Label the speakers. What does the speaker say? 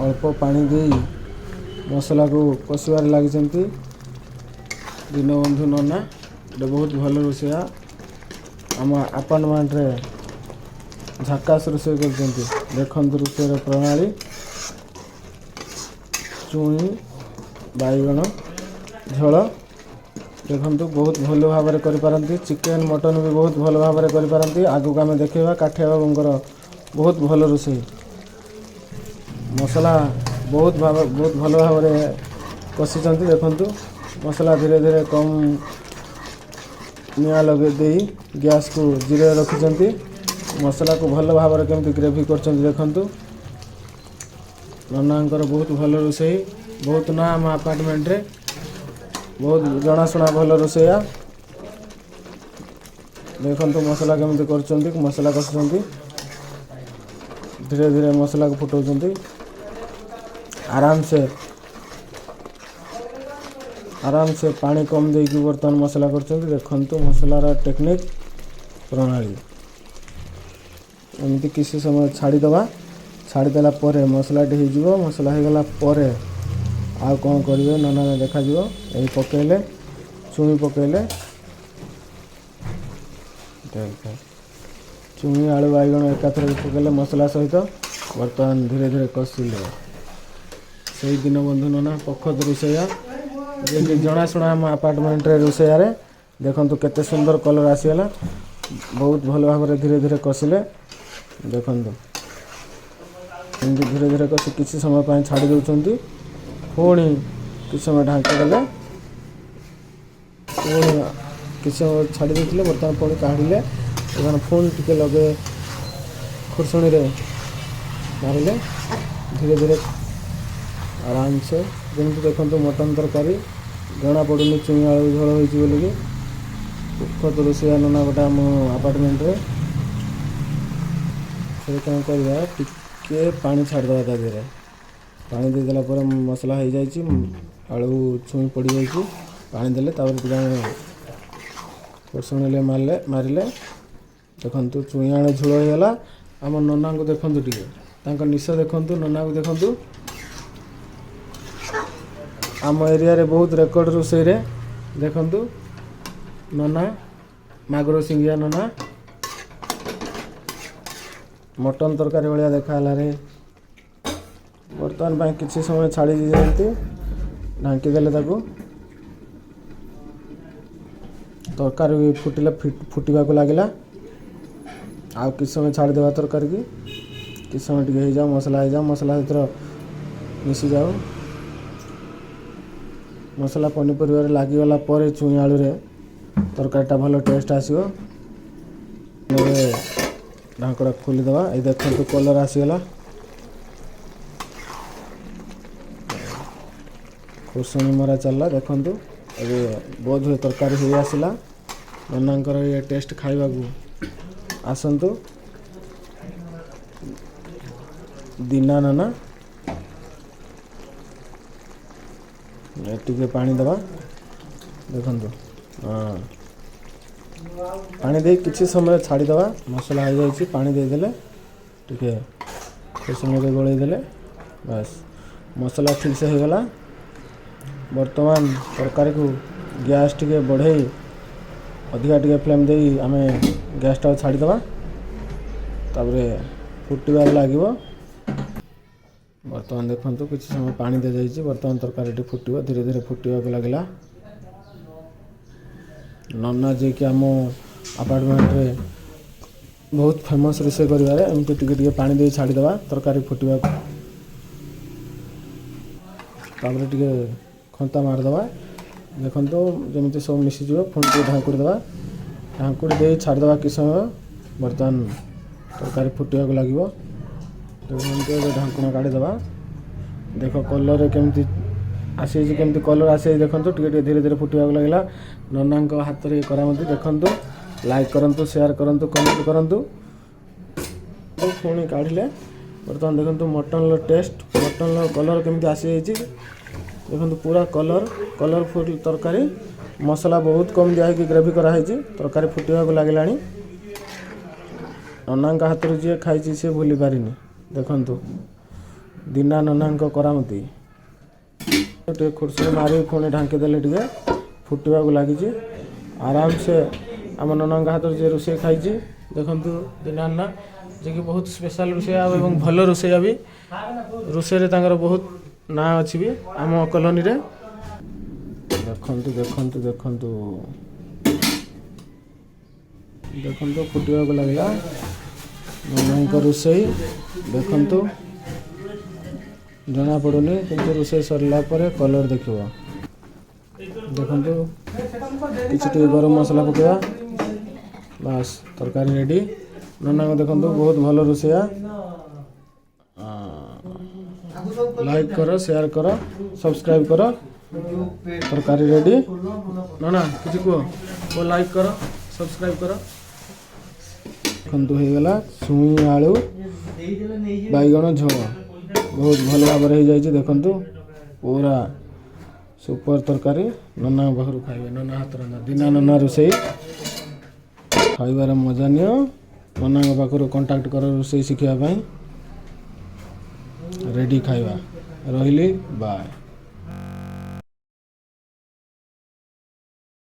Speaker 1: ଅଳ୍ପ ପାଣି ଦେଇ ମସଲାକୁ କଷିବାରେ ଲାଗିଛନ୍ତି। ଦୀନବନ୍ଧୁ ନନା ଗୋଟେ ବହୁତ ଭଲ ରୋଷେଇଆ, ଆମ ଆପାର୍ଟମେଣ୍ଟରେ ଝାକାସ ରୋଷେଇ କରୁଛନ୍ତି। ଦେଖନ୍ତୁ ରୋଷେଇର ପ୍ରଣାଳୀ। ଛୁଇଁ ବାଇଗଣ ଝୋଳ ଦେଖନ୍ତୁ, ବହୁତ ଭଲ ଭାବରେ କରିପାରନ୍ତି। ଚିକେନ୍ ମଟନ୍ ବି ବହୁତ ଭଲ ଭାବରେ କରିପାରନ୍ତି। ଆଗକୁ ଆମେ ଦେଖେଇବା କାଠିଆ ବାବୁଙ୍କର ବହୁତ ଭଲ ରୋଷେଇ। ମସଲା ବହୁତ ଭାବ ବହୁତ ଭଲ ଭାବରେ କଷିଛନ୍ତି। ଦେଖନ୍ତୁ, ମସଲା ଧୀରେ ଧୀରେ କମ୍ ନିଆଁ ଲଗାଇ ଦେଇ ଗ୍ୟାସ୍କୁ ଜିରୋରେ ରଖିଛନ୍ତି। ମସଲାକୁ ଭଲ ଭାବରେ କେମିତି ଗ୍ରେଭି କରୁଛନ୍ତି ଦେଖନ୍ତୁ। ନନାଙ୍କର ବହୁତ ଭଲ ରୋଷେଇ, ବହୁତ ନାଁ ଆମ ଆପାର୍ଟମେଣ୍ଟରେ, ବହୁତ ଜଣାଶୁଣା ଭଲ ରୋଷେଇଆ। ଦେଖନ୍ତୁ ମସଲା କେମିତି କରୁଛନ୍ତି। ମସଲା କଷୁଛନ୍ତି, ଧୀରେ ଧୀରେ ମସଲାକୁ ଫୁଟାଉଛନ୍ତି ଆରାମସେ ଆରାମସେ। ପାଣି କମ୍ ଦେଇକି ବର୍ତ୍ତମାନ ମସଲା କରୁଛନ୍ତି। ଦେଖନ୍ତୁ ମସଲାର ଟେକ୍ନିକ୍, ପ୍ରଣାଳୀ। ଏମିତି କିଛି ସମୟ ଛାଡ଼ିଦେବା। ଛାଡ଼ିଦେଲା ପରେ ମସଲାଟି ହେଇଯିବ। ମସଲା ହେଇଗଲା ପରେ ଆଉ କ'ଣ କରିବେ ନନା ଦେଖାଯିବ। ଏଇ ପକେଇଲେ, ଛୁଇଁ ପକେଇଲେ। ଦେଖ, ଛୁଇଁ, ଆଳୁ, ବାଇଗଣ ଏକାଥରକେ ପକେଇଲେ ମସଲା ସହିତ। ବର୍ତ୍ତମାନ ଧୀରେ ଧୀରେ କଷିଲେ। ସେଇ ଦୀନବନ୍ଧୁ ନନା, ପୋଖତ ରୋଷେଇଆ, ଯିଏକି ଜଣାଶୁଣା ଆମ ଆପାର୍ଟମେଣ୍ଟରେ ରୋଷେଇଆରେ। ଦେଖନ୍ତୁ କେତେ ସୁନ୍ଦର କଲର୍ ଆସିଗଲା। ବହୁତ ଭଲ ଭାବରେ ଧୀରେ ଧୀରେ କଷିଲେ। ଦେଖନ୍ତୁ, ଏମିତି ଧୀରେ ଧୀରେ କଷି କିଛି ସମୟ ପାଇଁ ଛାଡ଼ି ଦେଉଛନ୍ତି। ପୁଣି କିଛି ସମୟ ଢାଙ୍କି ଦେଲେ। ପୁଣି କିଛି ସମୟ ଛାଡ଼ି ଦେଇଥିଲେ, ବର୍ତ୍ତମାନ ପୁଣି କାଢ଼ିଲେ। ବର୍ତ୍ତମାନ ପୁଣି ଟିକେ ଲଗେଇ ଖୁରସୁଣୀରେ ମାରିଲେ ଧୀରେ ଧୀରେ ଆରାମସେ। ଯେମିତି ଦେଖନ୍ତୁ ମଟନ୍ ତରକାରୀ, ଜଣା ପଡ଼ୁନି ଛୁଇଁ ଆଳୁ ଝୋଳ ହେଇଛି ବୋଲିକି। ପୋଖତ ରୋଷେଇଆ ନନା ଗୋଟେ ଆମ ଆପାର୍ଟମେଣ୍ଟରେ। ସେ କ'ଣ କରିବା, ଟିକେ ପାଣି ଛାଡ଼ିଦେବା ତା ଦେହରେ। ପାଣି ଦେଇଦେଲା ପରେ ମସଲା ହେଇଯାଇଛି, ଆଳୁ ଛୁଇଁ ପଡ଼ିଯାଇଛି। ପାଣି ଦେଲେ, ତାପରେ ଟିକେ ଆମେ ଖୁରସୁଣୀରେ ମାରିଲେ। ଦେଖନ୍ତୁ, ଛୁଇଁ ଆଳୁ ଝୋଳ ହେଇଗଲା। ଆମ ନନାଙ୍କୁ ଦେଖନ୍ତୁ ଟିକେ, ତାଙ୍କ ନିଶ ଦେଖନ୍ତୁ, ନନାଙ୍କୁ ଦେଖନ୍ତୁ। ଆମ ଏରିଆରେ ବହୁତ ରେକର୍ଡ଼ ରୋଷେଇରେ। ଦେଖନ୍ତୁ ନନା, ମାଗୁର ସିଙ୍ଗିଆ ନନା। ମଟନ୍ ତରକାରୀ ଭଳିଆ ଦେଖାହେଲା ରେ। ବର୍ତ୍ତମାନ ପାଇଁ କିଛି ସମୟ ଛାଡ଼ି ଦେଇଛନ୍ତି, ଢାଙ୍କି ଦେଲେ ତାକୁ। ତରକାରୀ ବି ଫୁଟିଲା, ଫୁଟିବାକୁ ଲାଗିଲା। ଆଉ କିଛି ସମୟ ଛାଡ଼ିଦେବା ତରକାରୀକି। କିଛି ସମୟ ଟିକେ ହେଇଯାଉ, ମସଲା ହେଇଯାଉ, ମସଲା ଭିତର ମିଶିଯାଉ। ମସଲା ପନିପରିବାରେ ଲାଗିଗଲା ପରେ ଛୁଇଁ ଆଳୁରେ ତରକାରୀଟା ଭଲ ଟେଷ୍ଟ ଆସିବ। ଏବେ ଢାଙ୍କଟା ଖୋଲିଦେବା। ଏଇ ଦେଖନ୍ତୁ, କଲର୍ ଆସିଗଲା। ଖୁରସୁଣି ମରା ଚାଲିଲା। ଦେଖନ୍ତୁ, ଏବେ ବୋଧ ହୁଏ ତରକାରୀ ହେଇ ଆସିଲା। ନନାଙ୍କର ଇଏ ଟେଷ୍ଟ ଖାଇବାକୁ ଆସନ୍ତୁ। ଦିନା ନନା। ଟିକେ ପାଣି ଦେବା। ଦେଖନ୍ତୁ, ହଁ, ପାଣି ଦେଇ କିଛି ସମୟ ଛାଡ଼ିଦେବା। ମସଲା ହେଇଯାଇଛି, ପାଣି ଦେଇଦେଲେ, ଟିକେ ଖୁରସୁଣୀରେ ଗୋଳେଇ ଦେଲେ, ବାସ୍, ମସଲା ଠିକ୍ସେ ହେଇଗଲା। ବର୍ତ୍ତମାନ ତରକାରୀକୁ ଗ୍ୟାସ୍ ଟିକେ ବଢ଼େଇ, ଅଧିକା ଟିକେ ଫ୍ଲେମ୍ ଦେଇ ଆମେ ଗ୍ୟାସ୍ଟାକୁ ଛାଡ଼ିଦେବା। ତାପରେ ଫୁଟିବାରେ ଲାଗିବ। ବର୍ତ୍ତମାନ ଦେଖନ୍ତୁ, କିଛି ସମୟ ପାଣି ଦିଆଯାଇଛି। ବର୍ତ୍ତମାନ ତରକାରୀଟି ଫୁଟିବ, ଧୀରେ ଧୀରେ ଫୁଟିବାକୁ ଲାଗିଲା। ନନା ଯିଏକି ଆମ ଆପାର୍ଟମେଣ୍ଟରେ ବହୁତ ଫେମସ୍ ରୋଷେଇ କରିବାରେ। ଏମିତି ଟିକେ ଟିକେ ପାଣି ଦେଇ ଛାଡ଼ିଦେବା ତରକାରୀ ଫୁଟିବାକୁ। ତାପରେ ଟିକେ ଖନ୍ତା ମାରିଦେବା। ଦେଖନ୍ତୁ, ଯେମିତି ସବୁ ମିଶିଯିବ। ପୁଣି ଟିକେ ଢାଙ୍କୁଡ଼ି ଦେବା। ଢାଙ୍କୁଡ଼ି ଦେଇ ଛାଡ଼ିଦେବା କିଛି ସମୟ। ବର୍ତ୍ତମାନ ତରକାରୀ ଫୁଟିବାକୁ ଲାଗିବ। ଦେଖନ୍ତୁ, ଏବେ ଢାଙ୍କୁଣା କାଢ଼ିଦେବା। ଦେଖ କଲର୍ରେ କେମିତି ଆସିଯାଇଛି, କେମିତି କଲର୍ ଆସିଯାଇଛି ଦେଖନ୍ତୁ। ଟିକେ ଟିକେ ଧୀରେ ଧୀରେ ଫୁଟିବାକୁ ଲାଗିଲା। ନନାଙ୍କ ହାତରେ କରାମତି ଦେଖନ୍ତୁ। ଲାଇକ୍ କରନ୍ତୁ, ସେୟାର କରନ୍ତୁ, କମେଣ୍ଟ କରନ୍ତୁ। ପୁଣି କାଢ଼ିଲେ। ବର୍ତ୍ତମାନ ଦେଖନ୍ତୁ ମଟନ୍ର ଟେଷ୍ଟ, ମଟନ୍ର କଲର୍ କେମିତି ଆସିଯାଇଛି ଦେଖନ୍ତୁ। ପୁରା କଲର୍ଫୁଲ୍ ତରକାରୀ। ମସଲା ବହୁତ କମ୍ ଦିଆ ହେଇକି ଗ୍ରେଭି କରାହେଇଛି। ତରକାରୀ ଫୁଟିବାକୁ ଲାଗିଲାଣି। ନନାଙ୍କ ହାତରୁ ଯିଏ ଖାଇଛି, ସିଏ ଭୁଲି ପାରିନି। ଦେଖନ୍ତୁ। ଦିନା ନନାଙ୍କ କରାମତି। ଟିକେ ଖୁର୍ସୁରେ ମାରି ପୁଣି ଢାଙ୍କି ଦେଲେ, ଟିକେ ଫୁଟିବାକୁ ଲାଗିଛି ଆରାମସେ। ଆମ ନନାଙ୍କ ହାତରେ ଯିଏ ରୋଷେଇ ଖାଇଛି, ଦେଖନ୍ତୁ ଦିନା ନନା, ଯିଏକି ବହୁତ ସ୍ପେଶାଲ ରୋଷେଇଆ ଏବଂ ଭଲ ରୋଷେଇଆ ବି। ରୋଷେଇରେ ତାଙ୍କର ବହୁତ ନାଁ ଅଛି ବି ଆମ କଲୋନୀରେ। ଦେଖନ୍ତୁ, ଦେଖନ୍ତୁ, ଦେଖନ୍ତୁ, ଦେଖନ୍ତୁ, ଫୁଟିବାକୁ ଲାଗିଲା ନନାଙ୍କ ରୋଷେଇ। ଦେଖନ୍ତୁ, ଜଣାପଡ଼ୁନି, କିନ୍ତୁ ରୋଷେଇ ସରିଲା ପରେ କଲର୍ ଦେଖିବ। ଦେଖନ୍ତୁ, କିଛି ଟିକେ ଗରମ ମସଲା ପକାଇବା, ବାସ୍, ତରକାରୀ ରେଡ଼ି। ନନାଙ୍କ ଦେଖନ୍ତୁ, ବହୁତ ଭଲ ରୋଷେଇଆ। ଲାଇକ୍ କର, ସେୟାର କର, ସବସ୍କ୍ରାଇବ୍ କର। ତରକାରୀ ରେଡ଼ି। ନନା, କିଛି କୁହ କୁହ। ଲାଇକ୍ କର, ସବସ୍କ୍ରାଇବ୍ କର। ଦେଖନ୍ତୁ, ହେଇଗଲା ଛୁଇଁ ଆଳୁ ବାଇଗଣ ଝୋଳ। ବହୁତ ଭଲ ଭାବରେ ହେଇଯାଇଛି। ଦେଖନ୍ତୁ, ପୁରା ସୁପର ତରକାରୀ। ନନାଙ୍କ ପାଖରୁ ଖାଇବେ, ନନା ହାତ ରନ୍ଧା, ଦିନା ନନା ରୋଷେଇ ଖାଇବାର ମଜା ନିଅ। ନନାଙ୍କ ପାଖରୁ କଣ୍ଟାକ୍ଟ କର ରୋଷେଇ ଶିଖିବା ପାଇଁ। ରେଡ଼ି ଖାଇବା। ରହିଲି, ବାଏ।